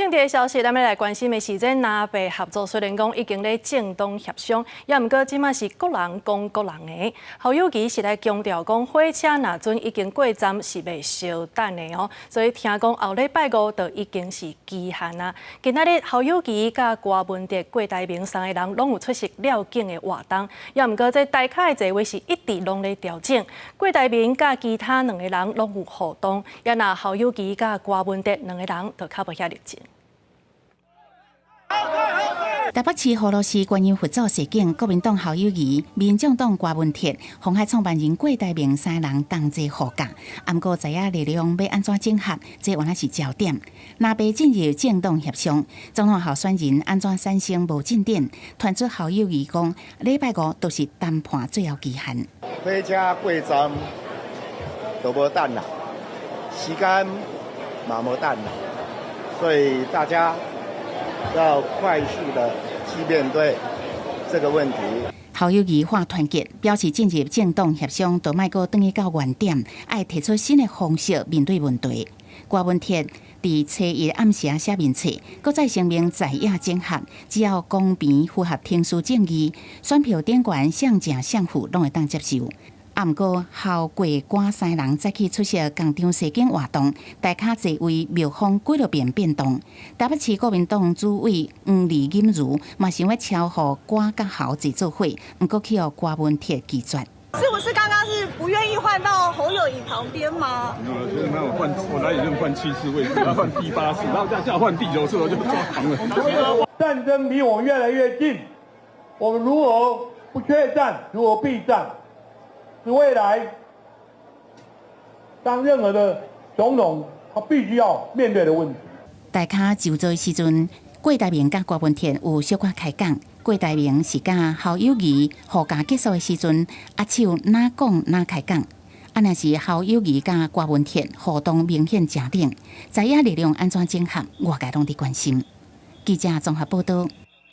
政治的消息，咱欲來關心的是，這藍白合作雖然講已經咧政黨協商，也毋過這馬是各人講各人的。侯友宜是來強調講，火車若準已經過站是袂相等的哦，所以聽講後禮拜五就已經是期限啊。今仔日侯友宜佮郭文哲、郭台銘三个人攏有出席廖警的活動，也毋過這台跤的座位是一直攏咧調整。郭台銘佮其他兩個人攏有互動，也若侯友宜佮郭文哲兩個人就較無遐熱情。台北市葫蘆市觀音佛祖示警，國民黨侯友宜、民眾黨郭文鐵、鴻海創辦人郭台銘三人同齊護駕。毋過在野力量欲按怎整合，這原來是焦點。藍白進入政黨協商，總統候選人按怎產生無進展，傳出侯友宜講，禮拜五都是談判最後期限。火車過站都無等啦，時間嘛無等啦，所以大家要快速的去面對這個問題。侯友宜喊團結，表示進入政黨協商，都莫閣轉去到原點，愛提出新的方式面對問題。郭文鐵佇初一暗時寫面冊，閣再聲明在野整合，只要公平符合程序正義，選票頂懸誰勝誰負攏會當接受。啊，毋過侯郭郭三人早起出席仝場示警活動，台跤座位廟風幾落遍變動。台北市國民黨主委黃李錦如嘛想欲超予郭佮侯坐做伙，毋過去予郭文鐵拒絕。是不是剛剛是不願意換到侯友宜旁邊嗎？那我換，我來已經換七次位置，要換第八次，然後再叫換第九次，我就抓狂了。戰爭離我們越來越近，我們如何不怯戰，如何避戰？是未來當任何的總統，他必須要面對的問題。台跤就座時陣，郭台銘佮郭文鐵有小可開講。郭台銘是佮侯友宜護駕結束的時陣，握手若講若開講。啊，若是侯友宜佮郭文鐵互動明顯誠冷，在野力量按怎整合，外界攏佇關心。記者綜合報道。